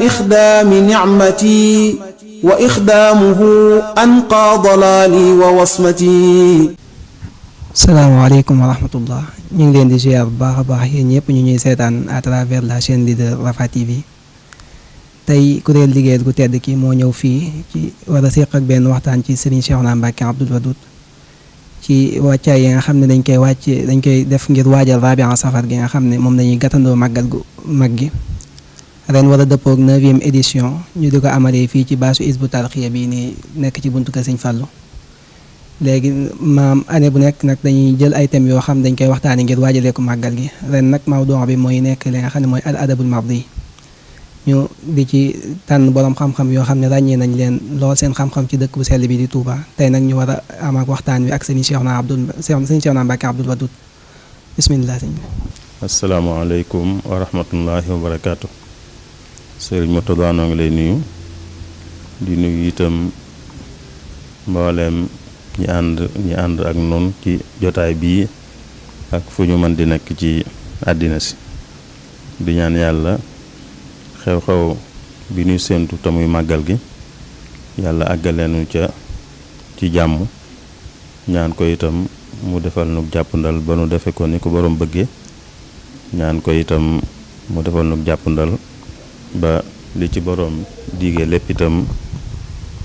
إخدام نعمتي وإخدامه أنقى ضلالي ووصمتي. salaamaaleykum wa rahmatullah ñu ngi leen di ziar bu baax a baax yéen ñëpp ñu ñuy seetaan à travers la chaîne leader Rafah TV. tey kuréel liggéeyal gu tedd ki moo ñëw fii ci war a séq ak benn waxtaan ci Serigne Cheikhouna Mbacké Abdoul Wadoud ci wàccaay yi nga xam ne dañ koy def ngir waajal Rabi'a Safar gi nga xam ne moom lañuy gàttandoo màggal gu mag gi ren war a dëppoog 9e édition ñu di ko amalee fii ci baasu Hizbut Tarqiyyah bii nii nekk ci buntu kër Serigne Fallou. léegi maam année bu nekk nag dañuy jël ay thèmes yoo xam dañ koy waxtaanee ngir waajalee ko màggal gi ren nag mawdu bi mooy nekk li nga xam ne mooy al adabul mardi ñu di ci tànn borom xam-xam yoo xam ne ràññee nañ leen lool seen xam-xam ci dëkk bu sell bi di Touba tey nag ñu war a am ak waxtaan wi ak sëñ Cheikhouna Mbacké Abdoul Wadoud bismillah sëñ bi. asalaamaaleykum wa rahmatullahi wa barakaatu. sëriñ Murtada noo ngi lay nuyu di nuyu itam mboolem ñi ànd ak noonu ci jotaay bii ak fu ñu mën di nekk ci àddina si di ñaan yàlla xew-xew bi ñuy séentu te muy màggal gi yàlla àggaleenu ca ci jàmm ñaan ko itam mu defal nu jàppandal ba nu defe ko ni ko borom bëggee ñaan ko itam mu defal nu jàppandal ba li ci borom diige lépp itam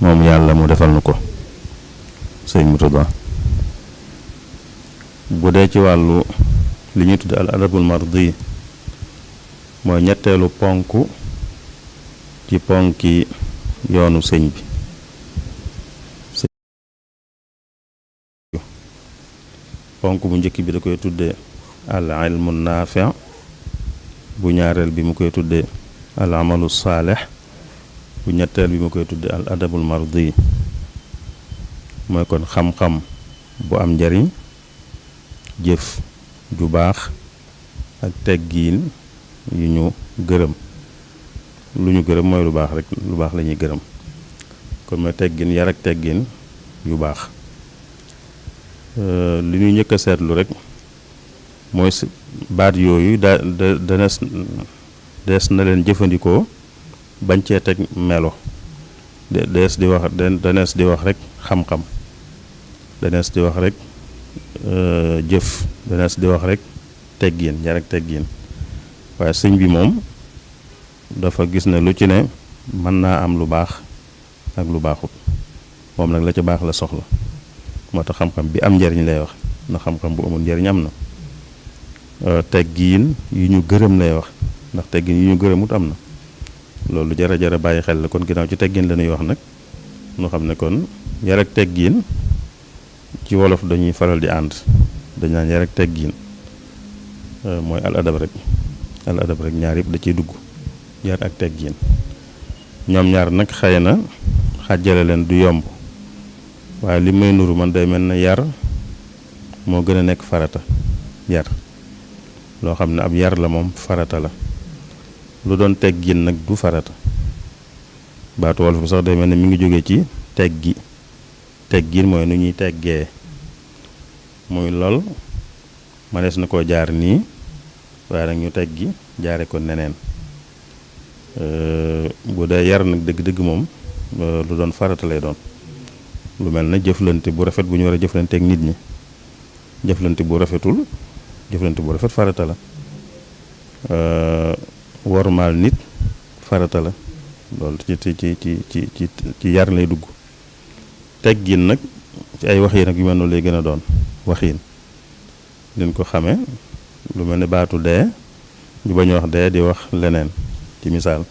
moom yàlla mu defal nu ko sëñ Murtada bu dee ci wàllu li ñuy tudde al adabul mardi mooy ñetteelu ponk ci ponki yoonu sëñ bi ponk bu njëkk bi da koy tudde al ilmu naafi' bu ñaareel bi mu koy tudde al amalu saalih bu ñetteel bi mu koy tudde al adabul mardi mooy kon xam-xam bu am njariñ jëf ju baax ak teggiin yu ñu gërëm lu ñu gërëm mooy lu baax rek lu baax la ñuy gërëm kon mooy teggiin yar ak teggiin yu baax li ñuy njëkk a seetlu rek mooy baat yooyu dees na leen jëfandikoo bañ cee teg melo dees di wax danees di wax rek xam-xam danees di wax rek jëf danees di wax rek teggiin yar ak teggiin waaye sëñ bi moom dafa gis ne lu ci ne mën naa am lu baax ak lu baaxut moom nag la ca baax la soxla moo tax xam-xam bi am njariñ lay wax ndax xam-xam bu amul njariñ am na teggiin yu ñu gërëm lay wax ndax teggiin yu ñu gërëmut am na loolu jara bàyyi xel la kon ginnaaw ci teggiin la ñuy wax nag ñu xam ne kon yar ak teggiin ci wolof dañuy faral di ànd dañ naan yar ak teggiin mooy al adab rek ñaar yëpp da ciy dugg yar ak teggiin ñoom ñaar nag xëy na xàjjale leen du yomb waaye li may nuru man day mel ne yar moo gën a nekk farata yar loo xam ne ab yar la moom farata la lu doon teggiin nag du farata baatu wolof bi sax day mel ne mi ngi jóge ci teggiin mooy nu ñuy teggee muy lool manees na koo jaar nii waaye nag ñu teggi jaare ko neneen bu dee yar nag dëgg-dëgg moom lu doon farata lay doon lu mel na jëflante bu rafet bu ñu war a jëflante ak nit ñi jëflante bu rafetul jëflante bu rafet farata la wormaal nit farata la loolu ci yar lay dugg teggin nag ci ay wax yi nag yu mel noonu lay gën a doon waxiin leen ko xamee lu mel ne baatu dee ñu bañ a wax dee di wax leneen ci misaal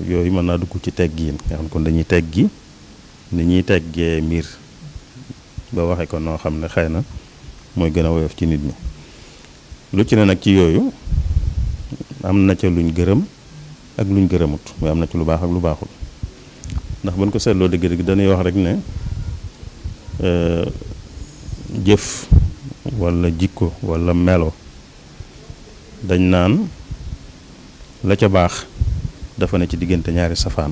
yooyu mën naa dugg ci teggiin nga xam kon dañuy teggi ni ñuy teggee mbir ba waxe ko noo xam ne xëy na mooy gën a woyof ci nit ñi lu ci ne nag ci yooyu am na ca luñ gërëm ak luñ gërëmut mooy am na ci lu baax ak lu baaxul ndax buñ ko seetloo dëgg-dëgg dañuy wax rek ne jëf walla jikko walla melo dañ naan la ca baax dafa ne ci diggante ñaari safaan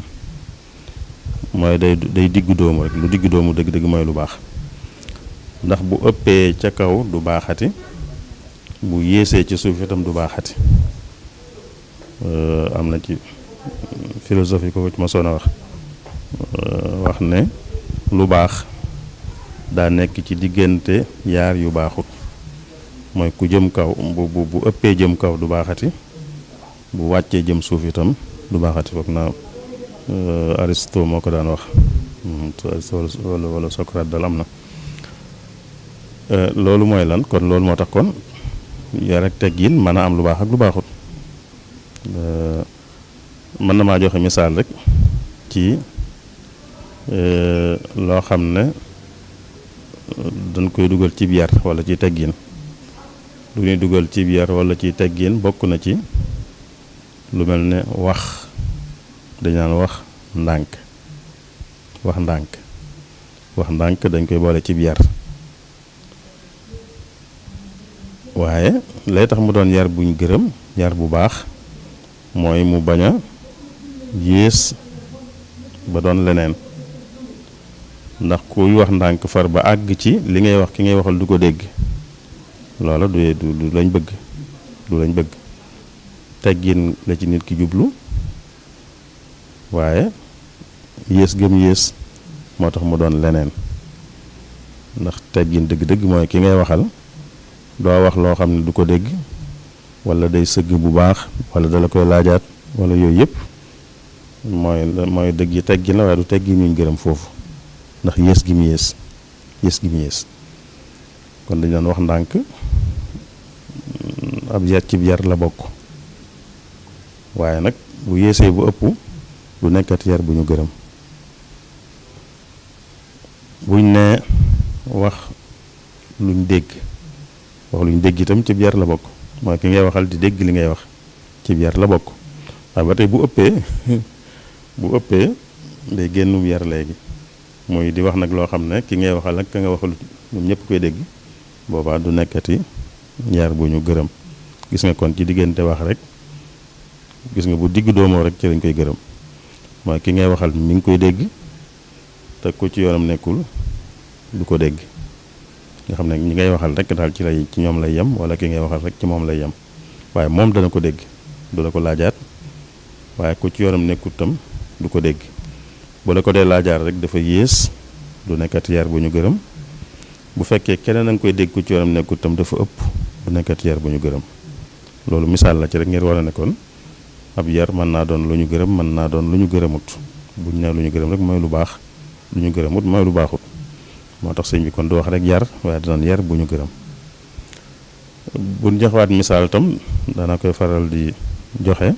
mooy day diggu doomu rek lu diggu doomu dëgg-dëgg mooy lu baax ndax bu ëppee ca kaw du baaxati bu yéesee ci suuf itam du baaxati am na ci philosophie ko ci ma soon a wax ne lu baax daa nekk ci diggante yaar yu baaxut mooy ku jëm kaw bu ëppee jëm kaw du baaxati bu wàccee jëm suuf itam du baaxati. foog naa Aristote moo ko daan wax wala Socrate dal am na. loolu mooy lan kon loolu moo tax kon yar ak teggin mën a am lu baax ak lu baaxut. mën na maa joxe misaal rek ci loo xam ne dañ koy dugal ci yar wala ci teggin. lu ñuy dugal ci yar wala ci teggin bokk na ci lu mel ne wax dañ naan wax ndànk dañ koy boole ci yar waaye lay tax mu doon yar buñ gërëm yar bu baax mooy mu bañ a yées ba doon leneen ndax kuy wax ndànk far ba àgg ci li ngay wax ki ngay waxal du ko dégg loola du lañ bëgg teggin la ci nit ki jublu waaye yées gëm yées moo tax mu doon leneen ndax teggin dëgg-dëgg mooy ki ngay waxal doo wax loo xam ne du ko dégg wala day sëgg bu baax wala dala koy laajaat wala yooyu yëpp mooy dëgg yi teggin la waaye du teggin ñu gërëm foofu ndax yées gi mu yées kon dañu doon wax ndànk ab yar ci yar la bokk waaye nag bu yéesee bu ëpp du nekkati yar bu ñu gërëm buñ ne wax luñ dégg itam ci yar la bokk mooy ki ngay waxal di dégg li ngay wax ci yar la bokk waaye ba tey bu ëppee day génnum yar léegi muy di wax nag loo xam ne ki ngay waxal ak ka nga waxal ñoom ñëpp koy dégg boobaa du nekkati yar bu ñu gërëm gis nga kon ci diggante wax rek gis nga bu digg doomoo rek ci lañ koy gërëm mooy ki ngay waxal mi ngi koy dégg te ku ci yoonam nekkul du ko dégg nga xam ne ñi ngay waxal rek daal ci ñoom lay yem wala ki ngay waxal rek ci moom lay yem waaye moom dana ko dégg du la ko laajaat waaye ku ci yoonam nekkul tam du ko dégg bu la ko dee laajaat rek dafa yées du nekkati yar bu ñu gërëm bu fekkee keneen a nga koy dégg ku ci yoonam nekkul tam dafa ëpp du nekkati yar bu ñu gërëm loolu misaal la ci rek ngir war a ne kon ab yar mën naa doon lu ñu gërëm mën naa doon lu ñu gërëmut buñ ne lu ñu gërëm rek mooy lu baax lu ñu gërëmut mooy lu baaxut moo tax sëñ bi kon du wax rek yar waaye dinañ yar bu ñu gërëm buñ joxwaat misaal tam dana koy faral di joxe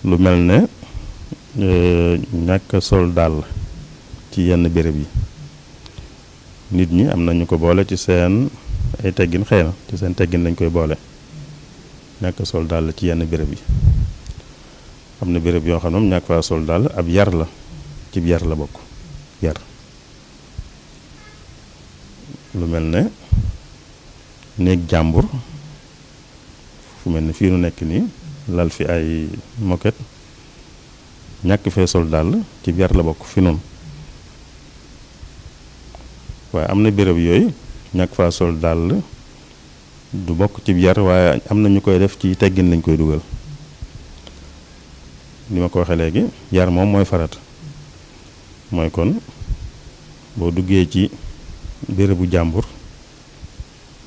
lu mel ne ñàkk sol dàll ci yenn béréb yi nit ñi am na ñu ko boole ci seen ay teggin xëy na ci seen teggin lañ koy boole ñàkk sol dàll ci yenn béréb yi am na béréb yoo xam ne ñàkk faa sol dàll ab yar la ci yar la bokk yar lu mel ne néeg jàmbur fu mel ne fii nu nekk nii lal fi ay moquette ñàkk fee sol dàll ci yar la bokk fi noonu waaye am na béréb yooyu ñàkk faa sol dàll du bokk ci yar waaye am na ñu koy def ci teggin lañ koy dugal ni ma ko waxee léegi yar moom mooy farat mooy kon boo duggee ci bérébu jàmbur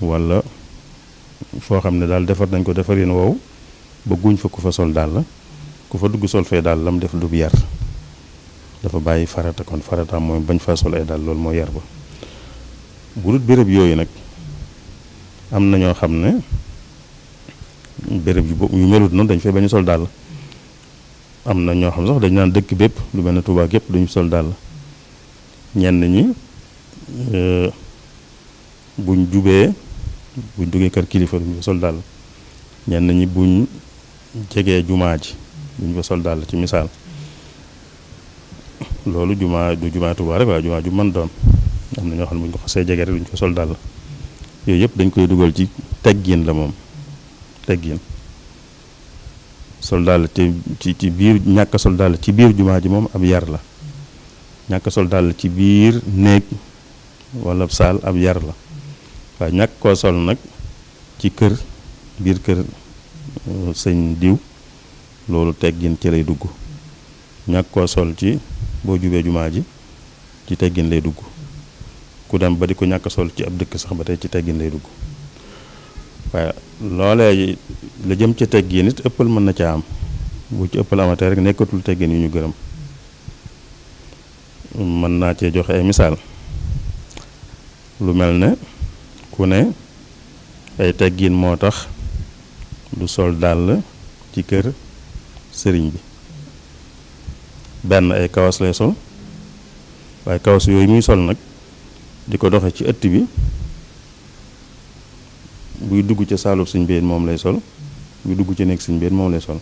walla foo xam ne daal defar nañ ko defarin woowu bëgguñ fa ku fa sol dàll ku fa dugg sol fee daal lam def du yar dafa bàyyi farata kon farataam mooy bañ faa sol ay daal loolu mooy yar ba bu dul béréb yooyu nag am na ñoo xam ne béréb yu melut noonu dañ fay bañ a sol dàll am na ñoo xam sax dañ naan dëkk bépp lu mel ne Tuubaa gépp duñu sol dàll ñenn ñi buñ duggee kër kilifa duñu fa sol dàll ñenn ñi buñ jegee jumaa ji duñu fa sol dàll ci misaal loolu jumaa du jumaa Tuubaa rek waaye jumaa ju mën doon am na ñoo xam ne buñ ko xasee jege rek duñu fa sol dàll yooyu yëpp dañ koy dugal ci teggin la moom teggin sol dàll ci biir ñàkk sol dàll ci biir jumaa ji moom ab yar la ñàkk sol dàll ci biir néeg wala saal ab yar la waaye ñàkk koo sol nag ci biir kër sëñ diw loolu teggin ci lay dugg. ñàkk koo sol ci boo jubee jumaa ji ci teggin lay dugg. ku dem ba di ko ñàkk sol ci ab dëkk sax ba tey ci teggin lay dugg. waaye loolee la jëm ci teggin it ëppal mën na caa am bu ci ëppal amatee rek nekkatul teggin yu ñu gërëm. mën naa cee joxe ay misaal lu mel ne ku ne ay teggin moo tax du sol dàll ci kër sëriñ bi. benn ay kawas lay sol waaye kawas yooyu muy sol nag di ko doxe ci ëtt bi buy dugg ca saalub sëñ bi moom lay sol buy dugg ci nekk sëñ bi moom lay sol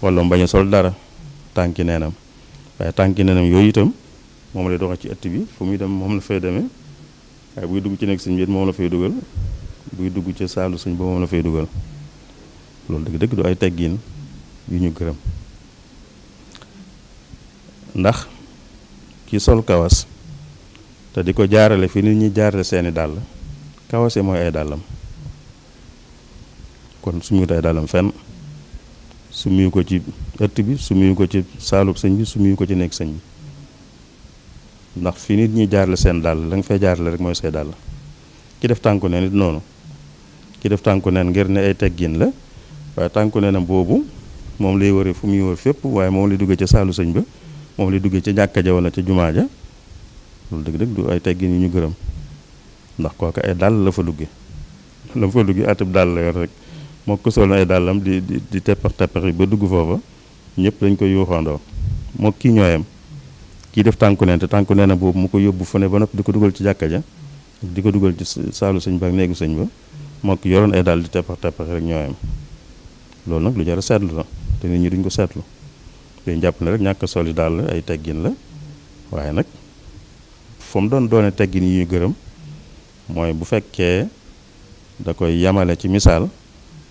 walla mu bañ a sol dara tànki neenam waaye tànki neenam yooyu itam moom lay doxe ci ëtt bi fu muy dem moom la fay demee waaye buy dugg ci nekk sëñ bi moom la fay dugal buy dugg ca saalu sëñ ba moom la fay dugal loolu dëgg-dëgg du ay teggin yu ñu gërëm. ndax ki sol kawas te di ko jaarale fi nit ñi jaarale seeni dàll kawase mooy ay dàllam kon sumiwut ay dàllam fenn sumiwu ko ci ëtt bi sumiwu ko ci saalub sëñ bi sumiwu ko ci nekk sëñ bi ndax fi nit ñi jaarale seen dàll la nga fay jaarale rek mooy say dàll. ki def tànku neen it noonu ki def tànku neen ngir ne ay teggin la waaye tànku neenam boobu moom lay wëree fu muy wër fépp waaye moom lay duggee ca saalu sëñ ba moom lay duggee ca jàkka ja wala ca jumaa ja loolu dëgg-dëgg du ay teggin yu ñu gërëm ndax kooka ay dàll la fa duggee la fa duggee atib dàll la yor rek moo ko sol na ay dàllam di teppax teppax yi ba dugg foofa ñëpp dañ koy yuuxandoo moo kii ñooyam kii def tànku neen te tànku neen boobu mu ko yóbbu fu ne ba noppi di ko dugal ci jàkka ja di ko dugal ci saalu sëñ ba ak néegu sëñ ba moo ko yoroon ay dàll di teppax teppax rek ñooyam loolu nag lu jar a seetlu la te nit ñi duñ ko seetlu dañ jàpp ne rek ñàkk soli daal ay teggin la waaye nag fu mu doone teggin yi ñu gërëm mooy bu fekkee da koy yamale ci misaal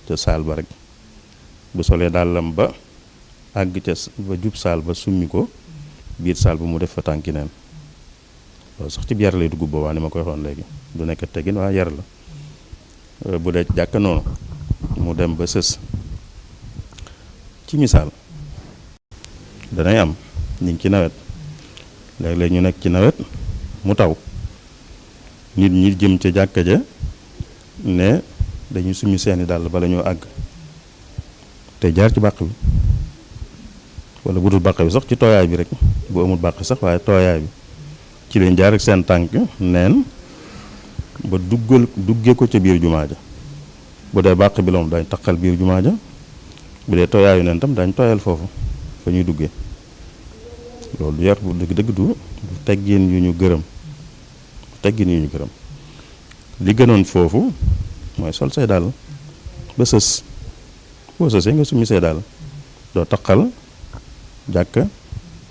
ca saal ba rek bu solee dàllam ba àgg ca ba jub saal ba summi ko biir saal ba mu def fa tànki neen loolu sax ci yar lay dugg boobaa ni ma koy waxoon léegi du nekk teggin waaye yar la bu dee jàkk noonu mu dem ba sës ci misaal danay am ñu ngi ci nawet léeg-léeg ñu nekk ci nawet mu taw nit ñi jëm ca jàkka ja ne dañuy summi seeni dàll bala ñoo àgg te jaar ci bàq bi wala bu dul bàq bi sax ci tooyaay bi rek bu amul bàq sax waaye tooyaay bi ci leen jaar ak seen tànk neen ba duggee ko ca biir jumaa ja bu dee bàq bi la moom dañ taqal biir jumaa ja bu dee tooyaayu neen tam dañ tooyal foofu fa ñuy duggee loolu yar bu dëgg-dëgg du teggin yu ñu gërëm li gënoon foofu mooy sol say dàll ba sës boo sësee nga summi say dàll doo taqal jàkka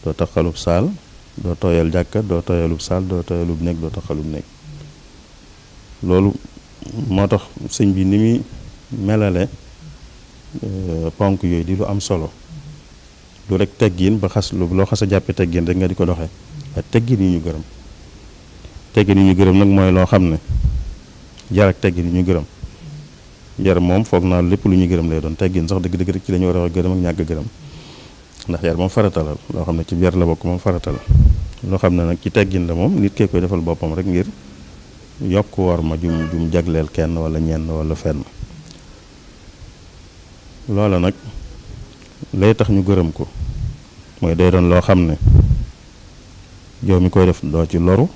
doo taqalub saal doo tooyal jàkka doo tooyalub saal doo tooyalub néeg doo taqalub néeg loolu moo tax sëñ bi ni muy melale ponk yooyu di lu am solo du rek teggin ba xas loo xas a jàppe teggin rek nga di ko doxee waaye teggin yi ñu gërëm teggin yi ñu gërëm nag mooy loo xam ne jar ak teggin yi ñu gërëm jar moom foog naa lépp lu ñu gërëm lay doon teggin sax dëgg-dëgg rek ci la ñu war a wax gërëm ak ñàkk gërëm ndax yar moom farata la loo xam ne ci yar la bokk moom farata la loo xam ne nag ci teggin la moom nit kee koy defal boppam rek ngir yokk war ma jum jagleel kenn wala ñenn wala fenn loola nag lay tax ñu gërëm ko mooy day doon loo xam ne yow mi koy def doo ci loru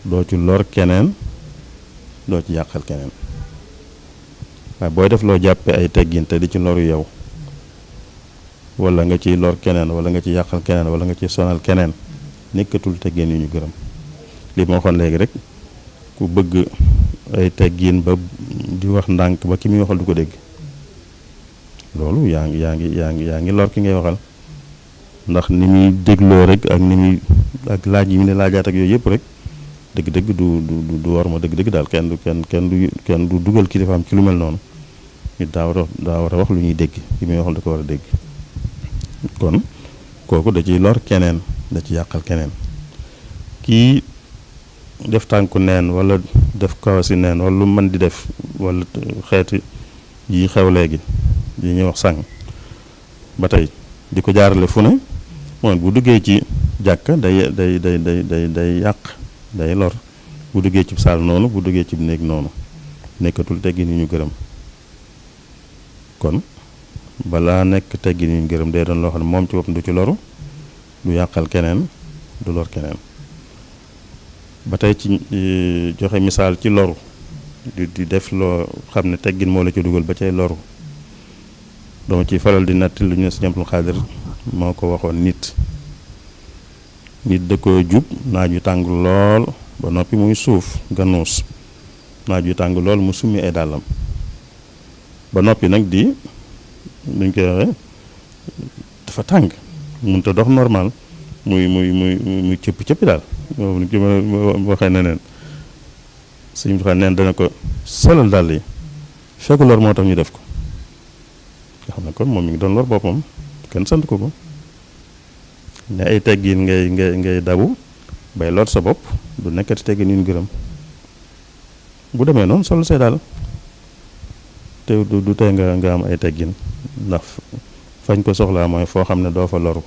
doo ci lor keneen doo ci yàqal keneen waaye booy def loo jàppe ay teggin te di ci loru yow wala nga ciy lor keneen wala nga ci yàqal keneen wala nga ci sonal keneen nekkatul teggin yu ñu gërëm li ma waxoon léegi rek ku bëgg ay teggin ba di wax ndànk ba ki muy waxal du ko dégg loolu yaa ngi lor ki ngay waxal ndax ni muy dégloo rek ak ni muy ak laaj yi mu ne laajaat ak yooyu yëpp rek dëgg-dëgg du war ma dëgg-dëgg daal kenn du dugal kilifaam ci lu mel noonu nit daa war a wax lu ñuy dégg ki muy waxal da ko war a dégg kon kooku da ciy lor keneen da ci yàqal keneen kii def tànku neen wala def kawasi neen wala lu mën di def wala xeeti yi xew léegi yi ñuy wax sang ba tey di ko jaarale fu ne moom bu duggee ci jàkka day yàq day lor bu duggee ci saal noonu bu duggee ci néeg noonu nekkatul teggin yi ñu gërëm kon balaa nekk teggin yi ñu gërëm day doon loo xam ne moom ci boppam du ci loru du yàqal keneen du lor keneen ba tey ci joxe misaal ci loru di def loo xam ne teggin moo la ci dugal ba cay loru dama ciy faral di natti lu ñu ne Sëñ Abdul Xaadir moo ko waxoon nit da ko jub naaj wi tàng lool ba noppi muy suuf ganuus naaj wi tàng lool mu summi ay dàllam ba noppi nag di luñ koy waxee dafa tàng mënut a dox normal muy cëppi daal waxee na neen suñu duxaa neen dana ko solal dàll yi fekk lor moo tax ñu def ko nga xam ne kon moom mi ngi doon lor boppam kenn sant ko ne ay teggin ngay dabu bay lor sa bopp du nekkati teggin yu ñu gërëm bu demee noonu sol say daal te du tey nga am ay teggin ndax fañ ko soxlaa mooy foo xam ne doo fa loru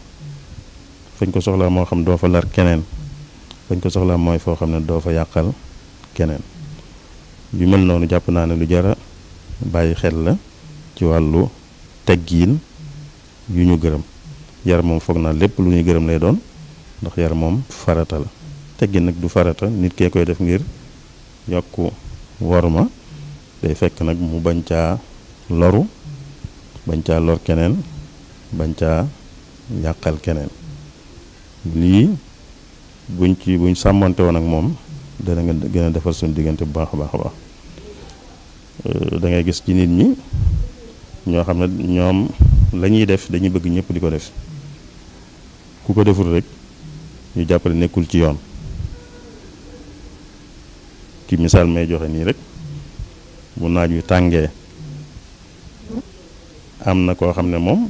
fañ ko soxlaa moo xam doo fa lar keneen fañ ko soxlaa mooy foo xam ne doo fa yàqal keneen yu mel noonu jàpp naa ne lu jara bàyyi xel la ci wàllu teggiin yu ñu gërëm yar moom foog naa lépp lu ñuy gërëm lay doon ndax yar moom farata la teggin nag du farata nit kee koy def ngir yokku worma day fekk nag mu bañ caa loru bañ caa lor keneen bañ caa yàqal keneen lii buñ sàmmante woon ak moom dana nga gën a defar suñu diggante bu baax a baax a baax da ngay gis ci nit ñi ñoo xam ne ñoom la ñuy def dañuy bëgg ñëpp di ko def ku ko deful rek ñu jàppale nekkul ci yoon ci misaal may joxe nii rek bu naaj wi tàngee am na koo xam ne moom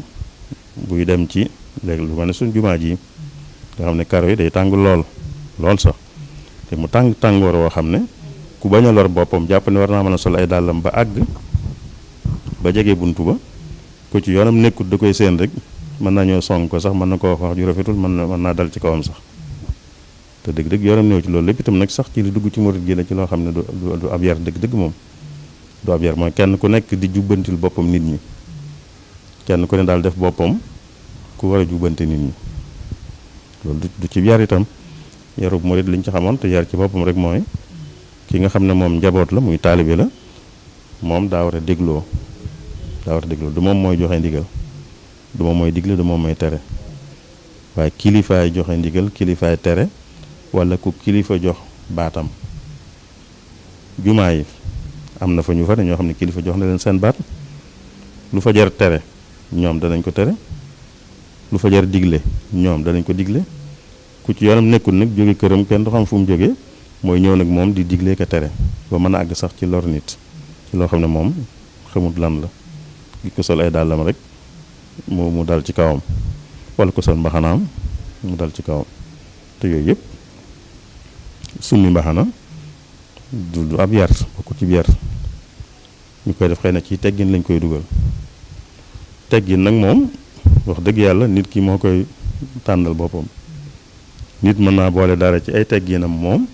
buy dem ci léegi lu ma ne suñ jumaa ji nga xam ne karo yi day tàng lool sax te mu tàngoor woo xam ne ku bañ a lor boppam jàpp ne war naa mën a sol ay dàllam ba àgg ba jege buntu ba ku ci yoonam nekkut da koy seen rek mën nañoo song ko sax mën na ko wax ju rafetul mën naa dal ci kawam sax te dëgg-dëgg yoonam néew ci loolu lépp itam nag sax ci li dugg ci murit gi la ci loo xam ne du ab yar dëgg-dëgg moom du ab yar mooy kenn ku nekk di jubbantil boppam nit ñi kenn ku ne daal def boppam ku war a jubbante nit ñi loolu du ci yar itam yarub murit liñ ci xamoon te yar ci boppam rek mooy ki nga xam ne moom njaboot la muy taalibe la moom daa war a dégloo du moom mooy joxe ndigal du moom mooy digle du moom mooy tere waaye kilifaay joxe ndigal kilifaay tere wala ku kilifa jox baatam jumaa yi am na fa ñu fa ne ñoo xam ne kilifa jox na leen seen baat lu fa jar tere ñoom danañ ko tere lu fa jar digle ñoom danañ ko digle ku ci yoonam nekkul nag jóge këram kenn du xam fu mu jógee mooy ñëw nag moom di digle ka tere ba mën a àgg sax ci lor nit ci loo xam ne moom xamut lan la gi ko sol ay dàllam rek mu dal ci kawam wala ko sol mbaxanaam mu dal ci kawam te yooyu yëpp summi mbaxana du ab yar bokku ci yar ñu koy def xëy na ci teggin lañ koy dugal teggin nag moom wax dëgg yàlla nit ki moo koy tànnal boppam nit mën naa boole dara ci ay tegginam moom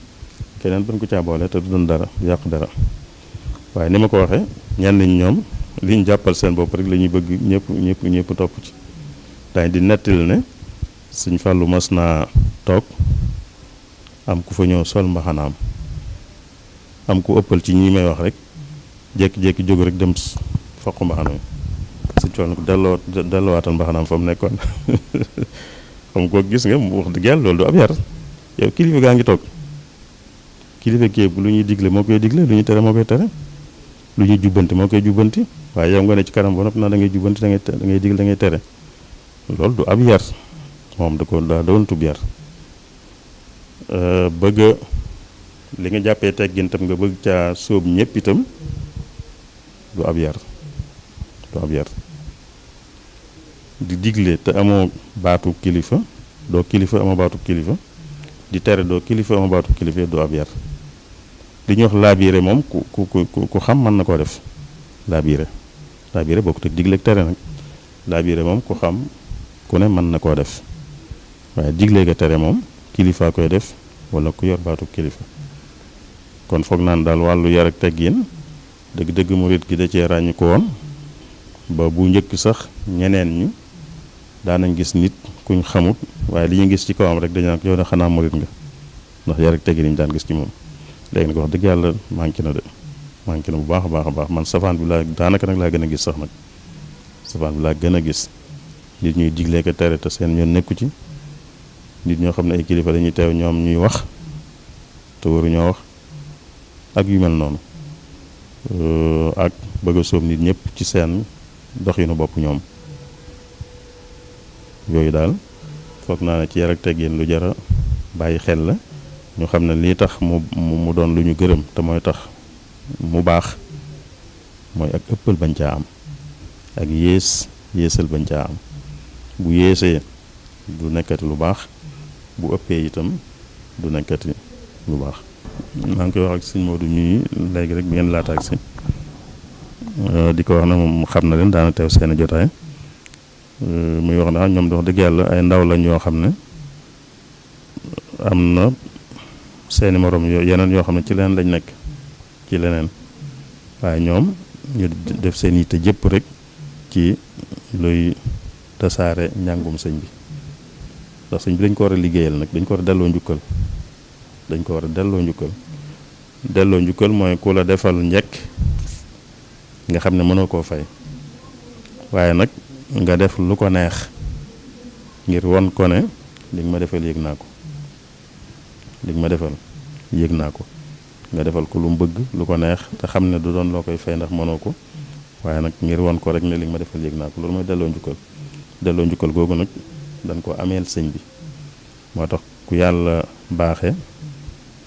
keneen bañ ko caa boole te du doon dara du yàq dara waaye ni ma ko waxee ñenn ñi ñoom liñ jàppal seen bopp rek la ñuy bëgg ñëpp topp ci daañu di nettali ne Sëñ Fallu mas naa toog am ku fa ñëw sol mbaxanaam am ku ëppal ci ñi may wax rek jékki-jékki jóg rek dem foq mbaxana mi Sëñ Fallu ko delloowaatan mbaxanaam fa mu nekkoon xam ko gis nga mu wax dëgg yàlla loolu du ab yar yow kilifa gaa ngi toog kilifa kii lu ñuy digle moo koy digle lu ñuy tere moo koy tere lu ñuy jubbanti moo koy jubbanti waaye yow nga ne ci kanam ba noppi naa da ngay jubbanti da ngay digle da ngay tere loolu du ab yar moom daa doon tub yar bëgg li nga jàppee teggin tam nga bëgg caa sóob ñëpp itam du ab yar di digle te amoo baatu kilifa doo kilifa amoo baatu kilifa di tere doo kilifa amoo baatu kilifa du ab yar li ñuy wax laabiire moom ku xam mën na koo def laabiire bokkut ak digle ak tere nag laabiire moom ku xam ku ne mën na koo def waaye digle ga tere moom kilifa koy def wala ku yor baatu kilifa kon foog naan daal wàllu yar ak teggin dëgg-dëgg murit gi da cee ràññu ko woon ba bu njëkk sax ñeneen ñu daanañ gis nit kuñ xamut waaye li ñu gis ci kawam rek dañu naan yow de xanaa murit nga ndax yar ak teggin yi ñu daan gis ci moom léegi nag wax dëgg yàlla manqué na bu baax a baax a baax man safaan bi laa daanaka nag laa gën a gis sax nag safaan bi laa gën a gis nit ñuy diglee ko tere te seen yoon nekku ci nit ñoo xam ne ay kilifa dañuy teew ñoom ñuy wax te waruñoo wax ak yu mel noonu ak bëgg a sóob nit ñëpp ci seen doxinu bopp ñoom yooyu daal foog naa ne ci yar ak teggin lu jara bàyyi xel la ñu xam ne lii tax mu doon lu ñu gërëm te mooy tax mu baax mooy ak ëppal bañ caa am ak yéesal bañ caa am bu yéesee du nekkati lu baax bu ëppee itam du nekkati lu baax. maa ngi koy wax ak sëñ Modou ñuy léegi rek bi ngeen laata ak si di ko wax ne moom xam na leen daana teew seen jotaay muy wax ne ñoom dox dëgg yàlla ay ndaw lañ yoo xam ne am na seeni morom yeneen yoo xam ne ci leneen lañ nekk ci leneen waaye ñoom ñu def seen yitte jëpp rek ci luy tasaare njàngum sëñ bi ndax sëñ bi dañ ko war a liggéeyal nag dañ ko war a delloo njukkal delloo njukkal mooy ku la defal njëkk nga xam ne mënoo koo fay waaye nag nga def lu ko neex ngir won ko ne li nga ma defal yëg naa ko nga defal ko lu mu bëgg lu ko neex te xam ne du doon loo koy fay ndax mënoo ko waaye nag ngir won ko rek ne li nga ma defal yëg naa ko loolu mooy delloo njukkal googu nag dañ ko ameel sëñ bi moo tax ku yàlla baaxe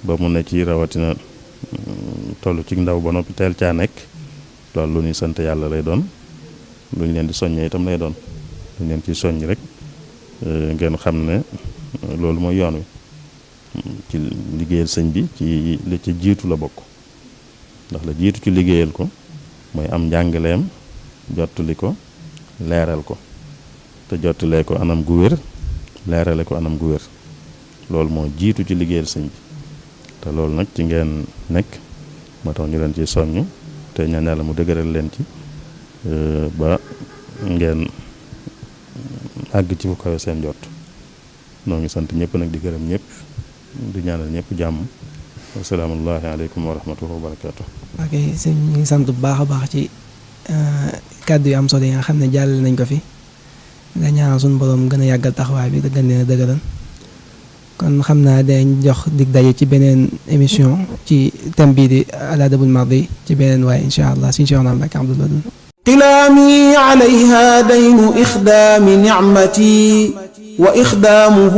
ba mu ne ci rawatina toll ci ndaw ba noppi teel caa nekk loolu lu ñuy sant yàlla lay doon lu ñu leen di soññee itam lay doon lu ñu leen ciy soññ rek ngeen xam ne loolu mooy yoon wi ci liggéeyal sëñ bi ci li ci jiitu la bokk ndax la jiitu ci liggéeyal ko mooy am njàngaleem jottali ko leeral ko te jottalee ko anam gu wér leerale ko anam gu wér loolu moo jiitu ci liggéeyal sëñ bi te loolu nag ci ngeen nekk moo tax ñu leen ci soññ te ñaan yàlla mu dëgëral leen ci ba ngeen àgg ci fu kawe seen jot noo ngi sant ñëpp nag di gërëm ñëpp di ñaanal ñëpp jàmm asalaamaaleykum aleykum wa rahmatullahi wa barakaatu. ok sëñ ñu ngi sant bu baax a baax ci kàddu yu am solo yi nga xam ne jàllale nañ ko fi nga ñaanal suñu borom gën a yàggal taxawaay bi gën leen a dëgëral kon xam naa dañ jox dig daje ci beneen émission ci thème bii di al adabul mardi ci beneen waaye incha allah suñu Cheikh Mbacke Abdoul Wadoud قلامي عليها دين إخدام نعمتي وإخدامه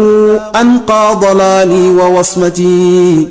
أنقى ضلالي ووصمتي